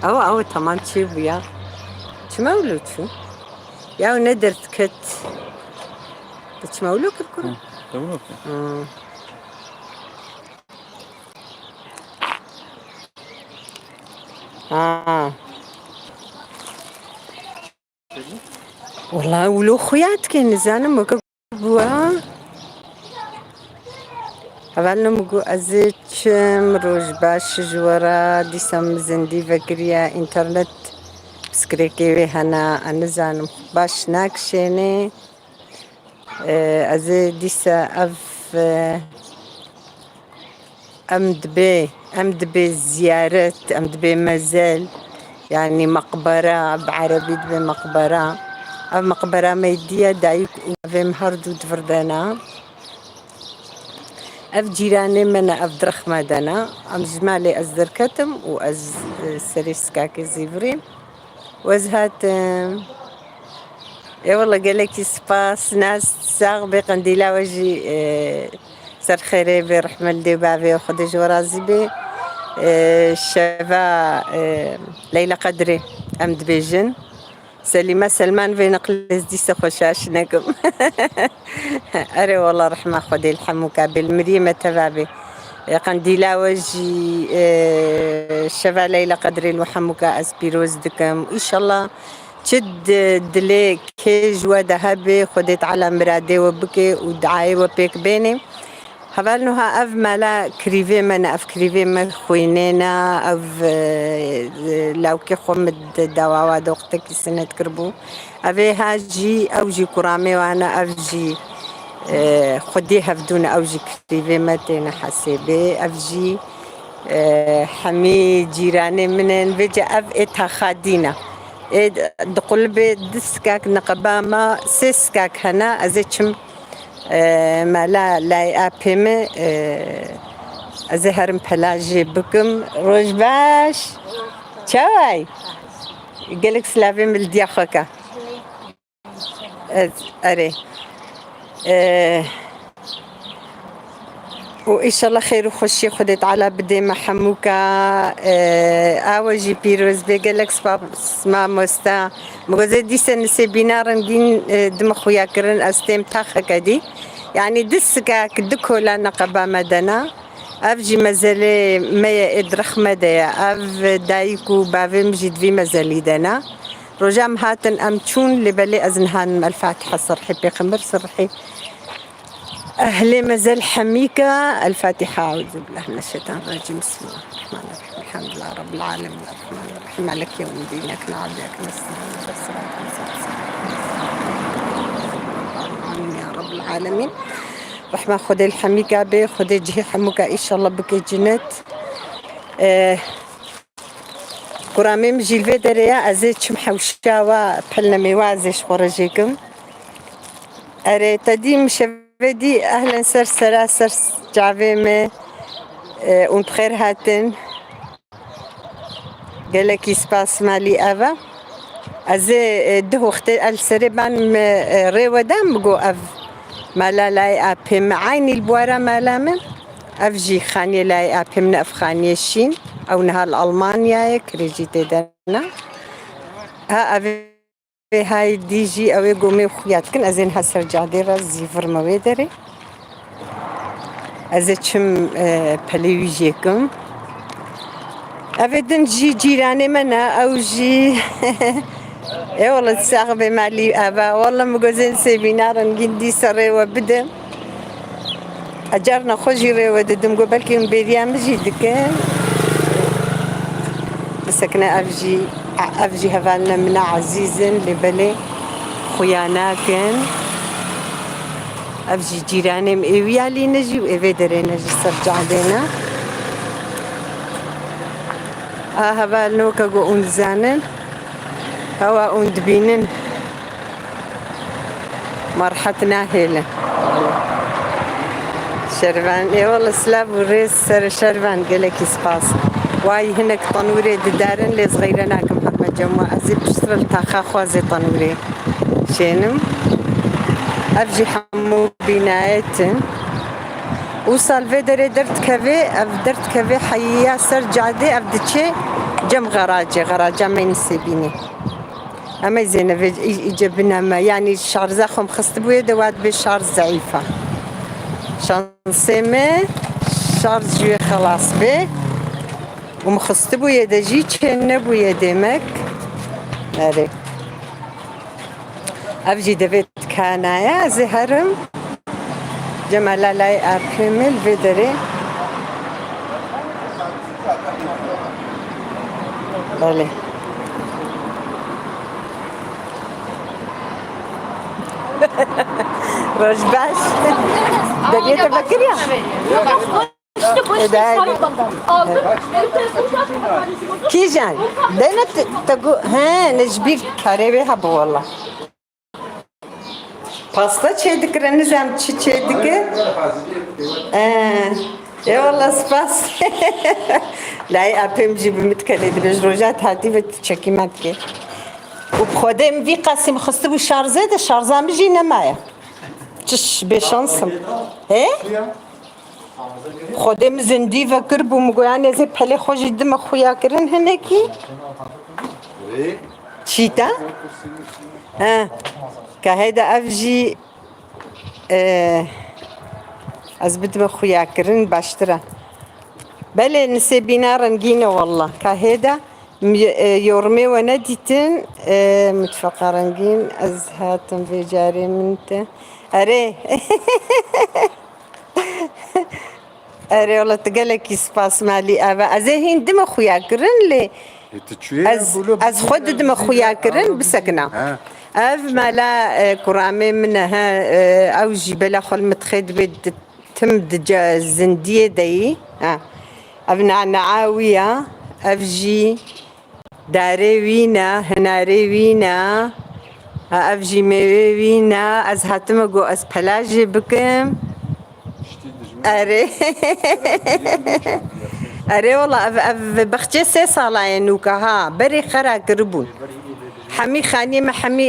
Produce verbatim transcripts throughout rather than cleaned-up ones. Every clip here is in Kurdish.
Ew, ew teman çêbûya. Çima wilo çû? Ya ne derdiket. Te çima wilo kir kuro? Hı, te wilo kir. Hı. Ha. Wala wilo xuya dike, nizanim weke bûa. Hevalno min got ez ê çim, roj baş ji we re, dîsa min zindî vekiriye, înternet pirsgirêkê wê hene, ez nizanim baş nakişênê. Ee, ez ê dîsa ev, e, em dibê, em dibê ziyaret, em dibê mezel, yanî meqbera, bi erebî dibê meqbera. Ev meqbera me yê dî ye, dayik û bavê min her du di vir de ne. Ev cîranê me ne, ev direxme de ne. Em ji malê ez derketim û ez, e, serê sikakê zîvirîm. Û ez hatim. Ê wele gelekî spas, nas sax bê, qendîla we jî, e, ser xêrê bê, rehme li dê bavê, Xwedê ji we razî bê. E, şeva, e, Leyla Qedrê em dibêjin. Selîma Selman vê neqlê ez dîsa xwe şaş nekim. Erê wela rehma Xwedê li hemûka bê, li miriyê me teva bê. E, qendîla we jî, e, şeva Leyla Qedrê li hemûka ez pîroz dikim. Îşallah çi di dilê kê ji we de hebe, Xwedê Teala miradê we bike û diayê we pêk bênê. Heval nuha ev mala kirîvê me ne, ev kirîvê me xwînê ne, ev, e, lawkê xwe min di dawawa doxtekî sinet kiribû. Ev ê ha jî, ew jî kuramê wan e, ev jî, e, xwedî hevdû ne, ew jî kirîvê me têne hesêbê. Ev jî, e, hemî cîranê min in. Vêce ev ê taxa dî ne. Ê di qulibê di sikak neqeba me, sê sikak hene, ez ê çim. E, mala layê apê min, e, ez ê herim pela jê bikim. Roj baş. Çaway? Gelek silavê min li diya xwe ke. Ez, erê. E, û îşallah xêr û xweşiyê Xwedê Teala bidê me hemûka. E, a we jî pîroz bê. Gelek spas mamoste. Min got ez ê dîse nisêbîna rengîn, e, di min xuya kirin, ez têm taxeke dî. Yanî di sikak, di kola neqeba me de ne. Ev jî mezelê me ye, ê di rexme de ye. Ev dayik û bavê min jî di vî mezelî de ne. Roja em hatin, em çûn, lê belê ez niha nim El Fatiha serhî pêxember serhî. Ehlê mezel hemîka, El Fatiha, Euzu billahi mineşşeytanirracîm, Bismillahirrahmanirrahîm, Elhamdülillahi Rabbil alemin, Errahmanirrahîm, Maliki yevmiddîn, Îyyâke na'budu ve Îyyâke nestaîn, Ihdinas siratal mustaqîm, Amin ya Rabbil alemin. Rehma Xwedê li hemîka bê, Xwedê cihê hemûka îşallah bike cinet. Eh, Kuramê min jî li vê derê ye, ez ê çim hewşa we, pilne mêwe ez ê ji xwe re jêkim. Erê, te dî min şevê dî, ehlen ser sera, ser çavê me, e, hûn bi xêr hatin. Gelekî spas malî ev e. Ez ê, e, duh wextê el serê ban me, e, rê we da, min got ev mala layê apê min, eynî li bûara mala min. Ev jî xaniyê layê apê min, ev xaniyê şîn. Ew niha li Almanyayê, kirê jî tê de ne. Ha, ev ê hay dî jî, ew ê gomê xuya dikin. Ez ê niha ser cadê re zîvirme wê derê. Ez ê çim, e, pelê wî jêkim. Ev ê din jî cîranê me ne, ew jî ê wele sax bê malî ava. Wele min got ez ê nisêbîna rengîn dîsa rê we bidim. Ez carna xwe jî rê we didim, got belkî hûn bêriya min jî dikin. Bisekine ev jî, ev jî hevalina min a ezîz in, lê belê xuya nakin. Ev jî cîranê min ê wî alî ne jî û ê vê derê ne jî ser cadê ne. A heval noke ku hûn dizanin, hewa hûn dibînin, me rehet nahêlin. Şervan, ê wele silav û rêz ser Şervan, gelekî spas. Wayî hinek tenûrê didarin, lê ez xeyre nakim heme cem we. Ez ê piştre li taxa xwe ez ê tenûrê şênim. Ev jî hemû bînayet in. Û sal vê derê derdikeve, ev derdikeve heyiya ser cadê, ev diçe Cem xeracê, xeraca me Nisêbînê. Em ê zêne vê î-, îce bine me. Yanî şarza xwe em xistibûye de, wa dibê şarz zeîf e. Şansê me şarz ji wê xelas bê. Û min xistibûye de jî çê nebûye demek. Erê. Ev jî devê dikana ye, ez ê herim. Cemala layê arpê min li vê derê. Belê. Roj baş. Devê te vekiriya? Kîjan? Dene te, te gu-, he, ne ji bîr karê wê hebû wela. Pasta çê dikire, nizam çi çê dike. Ee, ê wela spas. Layê apê min jî bi min dikelê dibe, ji roja hatî ve çekî me dike. Û bi xwedê min vî qasî min xistibû şarzê de, şarza min jî nemaye. Çiş bêşans im. He? Xwedê min zindî vekiribû, min goyan ez ê pelê xwe jî dime xuya kirin hinekî. Çîta? He. Ka hêde ev jî, e, ez bidime xuya kirin baştir e. Belê, Nisêbîna rengîn e walla. Ka hêde mi-, e, yorumê we nedîtin, e, mutfeqa rengîn, ez hatim vê carê min te. Erê. Erê wala tu gelekî spas malî eve. Ez ê hîn dime xuya kirin lê Ê, tu çûyê ez, bûlo ez xwe didime xuya kirin bisekina. Ha. Ev mala, e, kuramê min e, he, e, ew jî bela xwe li mitxê dibê di-, tim di ce-, zindiyê de yî. Ha. Ev nanaa wî ya, ev jî Darê wî ne, hinarê wî ne. Ha, ev jî mêwê wî ne. Ez hatime got ez pelajê bikim. Erê. Erê wala ev, ev bexçê sê sala ye nûka ha. Berê xera kiribûn. Hemî xaniyê me hemî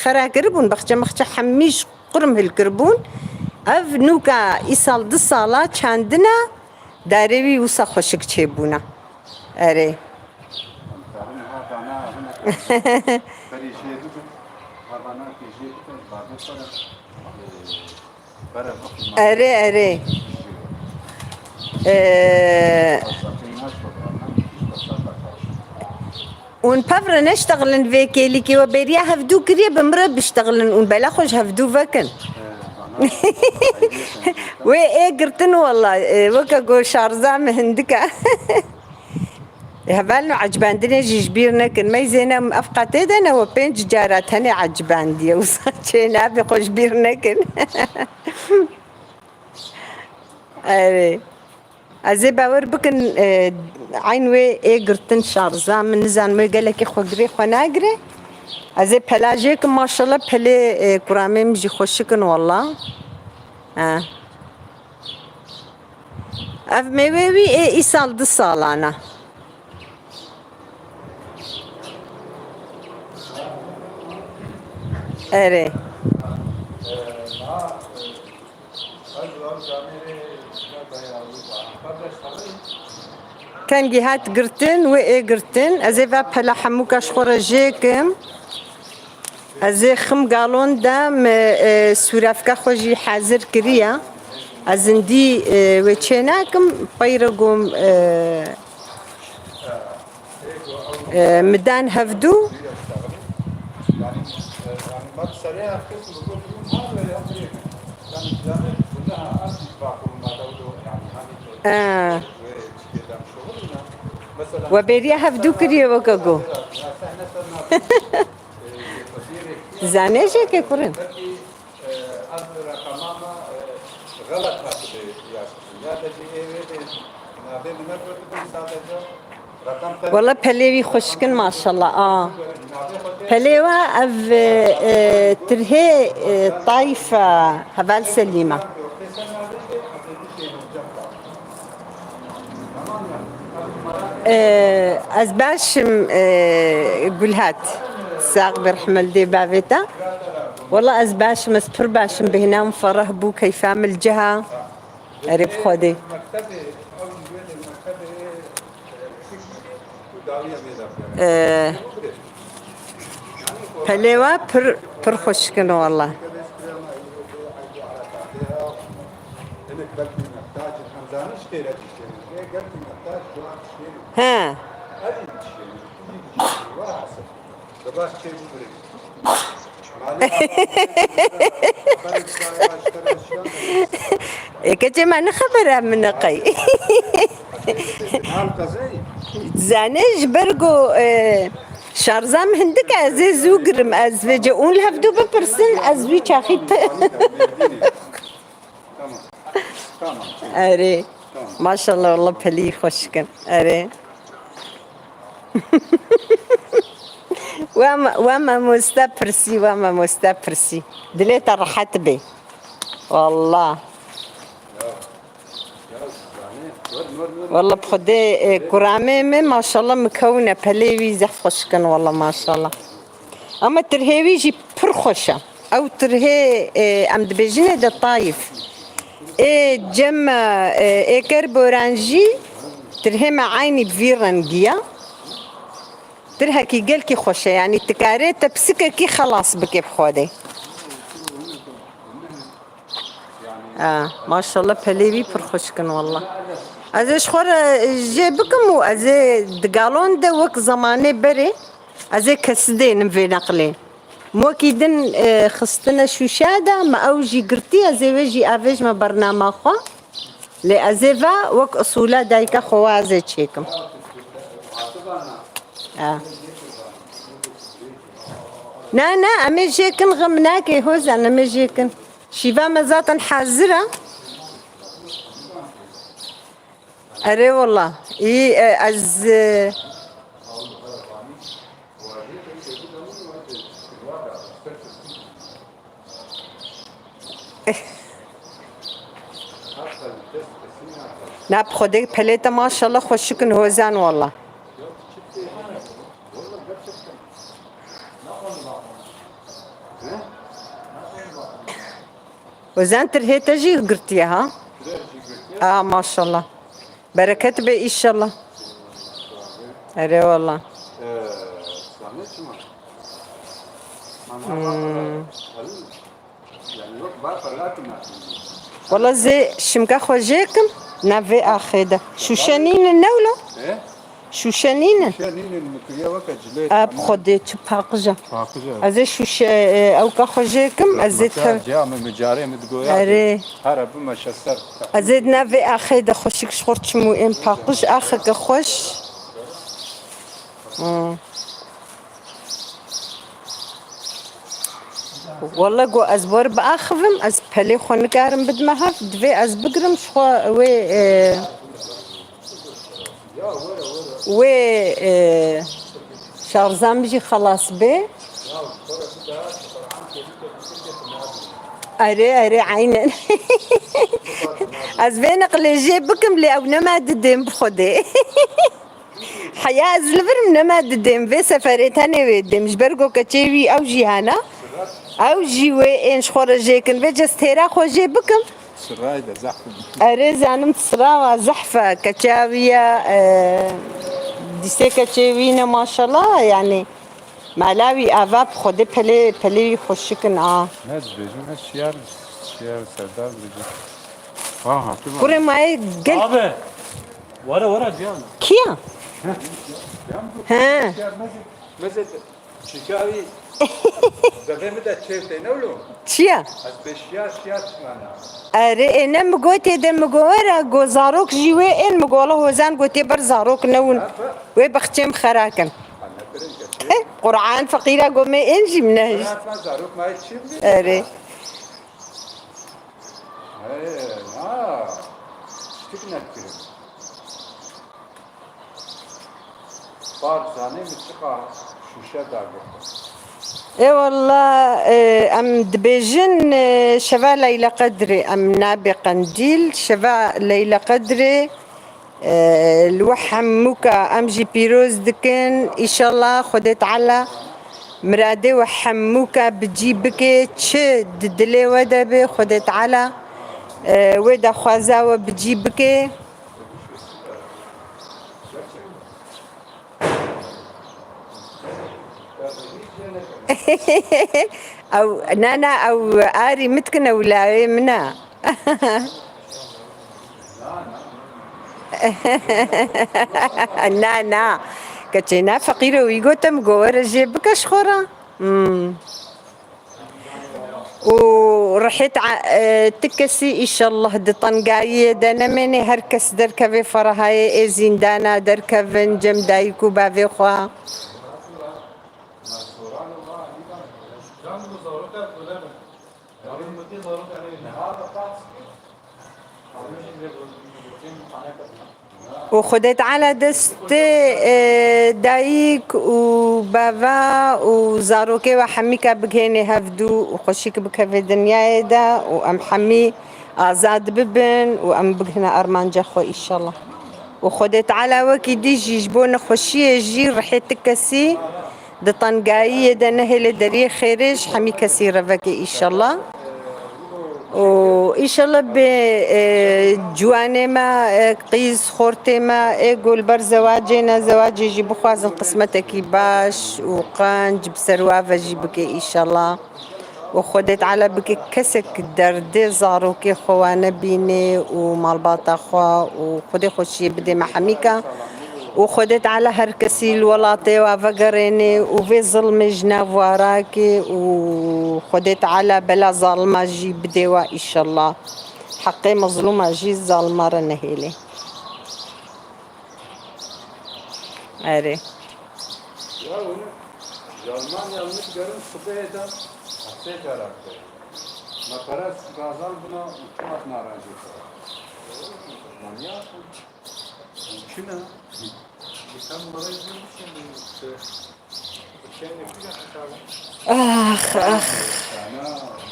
xera kiribûn. Bexçe mexçe hemî ji qurim hilkiribûn. Ev nûka îsal du sala çandina. Darê wî wisa xweşik çêbûna. Erê. Erê, erê. Ee, Hûn pevre neştexilin vê kêlîkê we bêriya hevdû kiriye, bi min re biştexilin ûn bela xwe ji hevdû vekin. Wê ê girtin wela, e, weke ku şarza min hindik e. Hevalno ecibandinê jî ji bîr nekin. Meyzêne ev qetê de ne we pênc cara tenê ecibandiye. Wisa çê nabe xwe ji bîr nekin. Erê. Ez ê bawer bikin, e, eyn wê ê girtin şarza. Min nizanim wê gelekî xwe girê xwe nagirê. Ez ê pelajê kim maşallah pelê, e, kuramê min jî xweşik in wela. Ha. Ev mêwê wî ê îsal du salan e. Erê. Kengî hat girtin, wê ê girtin. Ez ê va pela hemûka ji xwe re jê kim. Ez ê xim galon de, me, e, sûrafka xwe jî hazir kiriye. Ez zindî, e, wê çê nakim, peyre gom, e, e, mi dan hevdû. E, we bêriya hevdû kiriye weke ku. Zanê jê ke kurin. Ev reqema me, e, xelet hatibe ya kirin. Ya te jî ê wê bê navê min negotibe sadece. Reqem te Wala pelê wî xweşik in maşallah. A. Pelê we ev, e, e, tirhê, e, tayfa heval Selîma. Ee, ez baş im, ee, Gulhat. Sax be rehmel dê bavê te. Wala ez baş im, ez pir baş im, bêhna min fereh bû, keyfa min li cih e. Erê bi Xwedê. Ee, Pelê we pir, pir xweşik in walla. He. E, keçê me ne xebera min e qey. Zanê ji ber ku, e, şarja min hindik e, ez ê zû girim. Ez vê ce ûn li hevdû bipirsin, ez wî çaxî te. Erê. Maşallah, Allah pelî xweşik in. Erê. We me-, we mamoste pirsî, we mamoste pirsî. Dilê te rehet bê. Wallah. Wallah bi Xwedê, e, kuramê me maşallah mikewne pelê wî zehf xweşik in wallah maşallah. Ama tirhê wî jî pir xweş e. Ew tirhê, e, em dibêjinê de tayif. Ê cem me, e, ê ker boran jî tirhê me eynî bi vî rengî ye. Tirhekî gelkî xweş e, yanî tu karê te pisikekî xelas bike bi Xwedê. Ha, maşallah pelê wî pir xweşik in wallah. Ez ê ji xwe re jê bikim û ez ê di galon de wek zemanê berê ez ê kesidênim vê neqlê. Mokî din, e, xistine şûşe de me ew jî girtî, ez ê wê jî avêjme bernama xwe. Lê ez ê ve wek usûla dayika xwe wa ez ê çêkim. Ha. Na, na, em ê jêkin, xem nake, Hozan, em ê jêkin. Şîva me zaten hazir e. Erê wala. Î, e, ez, e, Na bi Xwedê pelê te maşallah xweşik in Hozan wala. Hozan tirhê te jî girtiye ha? Tirhê jî girtiye. Aa maşallah. Bereket be inşallah. Erê wala. Ee, sen ne çima? Hmm. Wala zê şimka xwe jêkim, nav vê axê de. Şûşe nînin ne wilo? He? Şûşe nînin? Şûşe nînin, mi kiriye weke cilê. Ab xwedê çi paqij e. Paqij e. Ez ê şûşe, e, ewka xwe jêkim, ez ê tev. Ciya min, mi carê min digoya. Erê. Here bime şeser. Ez ê di nav vê axê de xweşik ji xwe çim û ên paqij, axeke xweş. Hmm. Walla ku ez wer biaxivim, ez pelê xwe nikarim bidime hev, divê ez bigirim ji xwe wê, e, wê, e, şarja min jî xelas bê. Erê, erê, eynen. Ez vê neqlê jê bikim, lê ew nema didêm bi Xwedê. Heya ez li vir im nema didêm, vê seferê tenê wê didêm. Ji ber ku keçê wî ew jî hene. Ew jî wê ên ji xwe re jê kin. Vê cez têra xwe jê bikim. Siray de zehf. Erê zanim sirawa zehf e. Keça wî ye, e, dîsê keçê wî ne maşallah, yanî mala wî ava bi Xwedê pelê, pelê wî xweşik in a. Ne dibêjin, ez şiyar, şiyar serdar dibêjin. Ha, ha, tu Kurê mayê gel. Abi. Were, were, ciyan. Kiya? He. Mezet, çikawî. Devê mi de çêv tê, ne wilo? Çiya? Ez pêşiya şiya çimana. Erê, ê ne mi gotê de mi go were, go zarok jî wê ên mi go, wala Hozan gotê ber zarok ne win. Ha, ha. Wê bexçêm xerakin. Ha, ne birin ke çê. Quran feqîra go me ên jî mi ne hişt. Ha, ha, zarok me çim. Erê. Hey, ha. Ştik nekirin. Par zanê min çiqa şûşe dagirtin. Ê walla, e, em dibêjin, e, şeva Leyla Qedrê, em nabê Qendîl, şeva Leyla Qedrê, e, li we hemûka em jî pîroz dikin. Îşallah Xwedê Teala miradê we hemûka bi cî bike, çi di dilê we de be, Xwedê Teala, e, wê daxwaza we bi cî bike. Ew, na, na, ew arî min dikin, ew lawê min e. Na, na. Keçê na feqîr e, wî gote min, go were jê bike ji xwe re. Hmm. Û rihê ti, e, ti kesî, îşellah, di tengayiyê de nemêne, her kes derkeve ferahayê ê zîndana, derkevin cem dayik û bavê xwe. Û Xwedê Teala destê, e, dayik û bava û zarokê we hemîka bigihênê hevdû û xweşik bikeve dinyayê de û em hemî azad bibin û em bigihine armanca xwe, îşallah. Û Xwedê Teala wekî dî jî ji bo nexweşiyê jî rihê ti kesî di tengayiyê de nehêle deriyê xêrê ji hemî kesî re veke, îşallah. Û îşallah bê, e, ciwanê me, e, qîz xortê me, ê ku li ber zewacê ne, zewacê jî bixwazin qismetekî baş û qenc bi ser wa ve jî bike, îşallah. Û Xwedê Teala bike kesek derdê zarokê xwe wa nebîne û malbata xwe û Xwedê xweşiyê bidê me hemîka. Û Xwedê Teala her kesî li welatê wa vegerêne û vê zilmê ji nav wa rake û Xwedê Teala bela zalima jî bidê wa, îşellah. Heqê mezlûma jî zalima re nehêlê. Erê. Ya hûn, Almanya min digerin sibehê de sê cara bike. Me pere gazan bûna û çima narazî bû? Manyak bû. Çima? Ax, ax.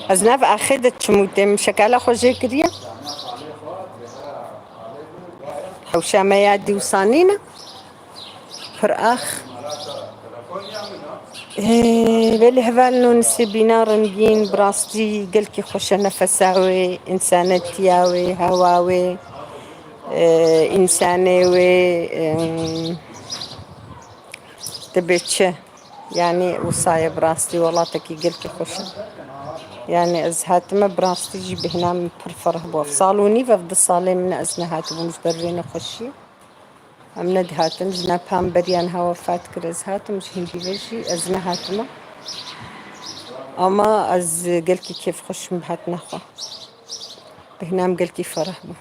Ez nav axê de çim û têm şekala xwe jê kiriye. Hewşa me ya dîwsanî ne. Pir ax. Ê, belê hevalno, nisê bîna rengîn, bi rastî gelkî xweş e nefesa wê, însanetiya wê, hewa wê, ê, însanê wê, ê, dibê çi? Yanî wisa ye bi rastî, welatekî gelkî xweş e. Yanî ez hatime bi rastî jî bêhna min pir fereh bû. Ev sal û nîv, ev du salê min e ez nehatibûm ji ber vê nexweşiyê. Em nedihatin, jina pa min beriya niha wefat kir, ez hatim, ji hingî ve jî ez nehatime. Ama ez gelkî kêfxweş im bi hatina xwe. Bêhna min gelkî fereh bû.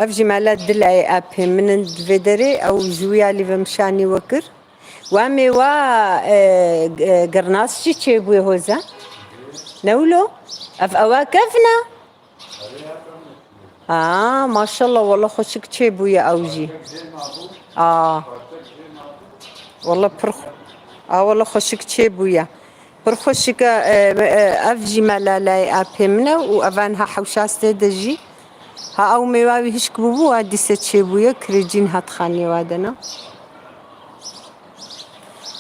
Ev jî mala Dilayê apê min in di vê derê, ew ji wî alî ve min şanî we kir. Wa mêwa, e, e, girnas jî çêbûye hoza. Ne wilo? Ev ewa kevin e? Aa, maşallah, wala xweşik çêbûye ew jî. Aa. Wala pir xwe-, aa, wala xweşik çêbûye. Pir xweşik e, e, e, ev jî melalayê apê min e û eva niha hewşa stê de jî. Ha ew mêwa wî hişk bûbû, wa dîse çêbûye, kirêcîn hat xaniyê wa de ne.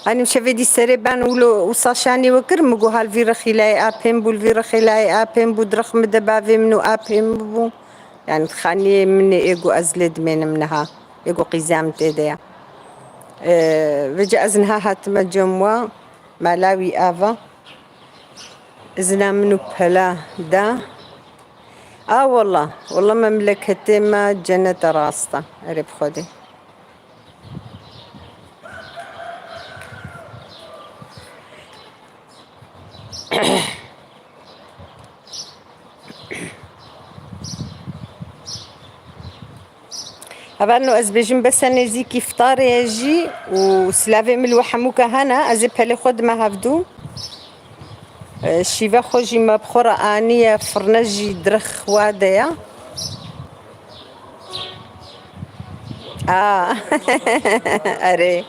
Hanî min şevê dî serê ben wilo wisa şanî we kir, min got, ha li vî rexîlayê apê min bû, li vî rexîlayê apê min bû, dirix min de bavê min û apê min bû. Yani xaniyê min ê ku ez lê dimênim niha, ê ku qîza min tê de ye. Ee, vêca ez niha hatime cem wa, mala wî ava. Izina min û pela da. A wala, wala memleketê me cenete rast e. Erê bi Xwedê. Hevalno, ez bêjim bese nêzîkî îftarê ye jî û silavê min li we hemûka hene, ez ê pelê xwe dime hevdû. E, şîve xwe jî me bi xwe re aniye, firne jî dirix wa de ye. A, erê.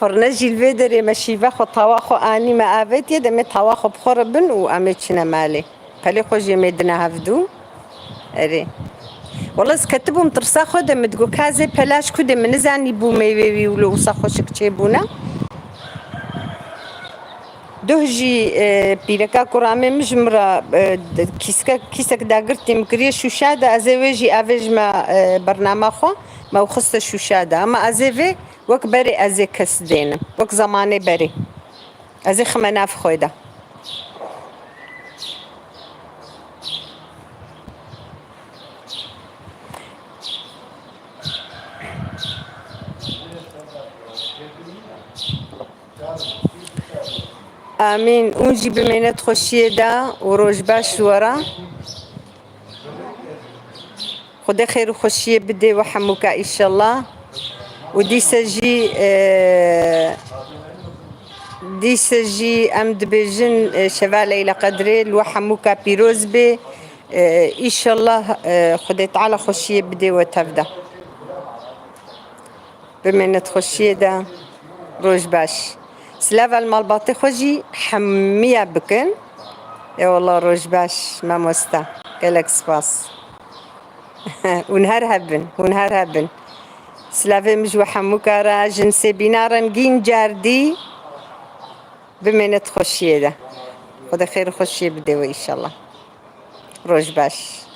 Firne jî li vê derê me şîve xwe, tawa xwe anî me avêtiye, demê tawa xwe bi xwe re bin û em ê çine malê. Pelê xwe jî em ê dine hevdû. Erê. Wela ez ketibûm tirsa xwe de, min digot, ka ez ê pela ji ku de, min nizanîbû mêwê wî wilo wisa xweşik çêbûne. Duh jî, e, pîreka kuramê min ji min re, e, de-, kîske-, kîsek dagirtî min kiriye şûşa de, ez ê wê jî avêjime, e, bernama xwe. Me û xiste şûşa de. Ama ez ê vê wek berê ez ê kes dênim. Wek zemanê berê. Ez ê xime nav xwe de. Amîn. Hûn jî bimêne di xweşiyê de û roj baş ji we re. Xwedê xêr û xweşiyê bidê we hemûka, îşellah. Û dîse jî, e, dîse jî em dibêjin, e, şeva Leyla Qedrê li we hemûka pîroz bê. E, îşellah, e, Xwedê Teala xweşiyê bidê we tev de. Bimêne di xweşiyê de. Roj baş. Silava li malbatê xwe jî hemiya bikin. Ê wallah, roj baş, mamoste. Gelek spas. Hûn her hebin, hûn her hebin. Silavê min ji we hemûka re, jin Sêbîna Rengîn Cardî. Bimêne di xweşiyê de. Xwedê xêr û xweşiyê bidê we, îşellah. Roj baş.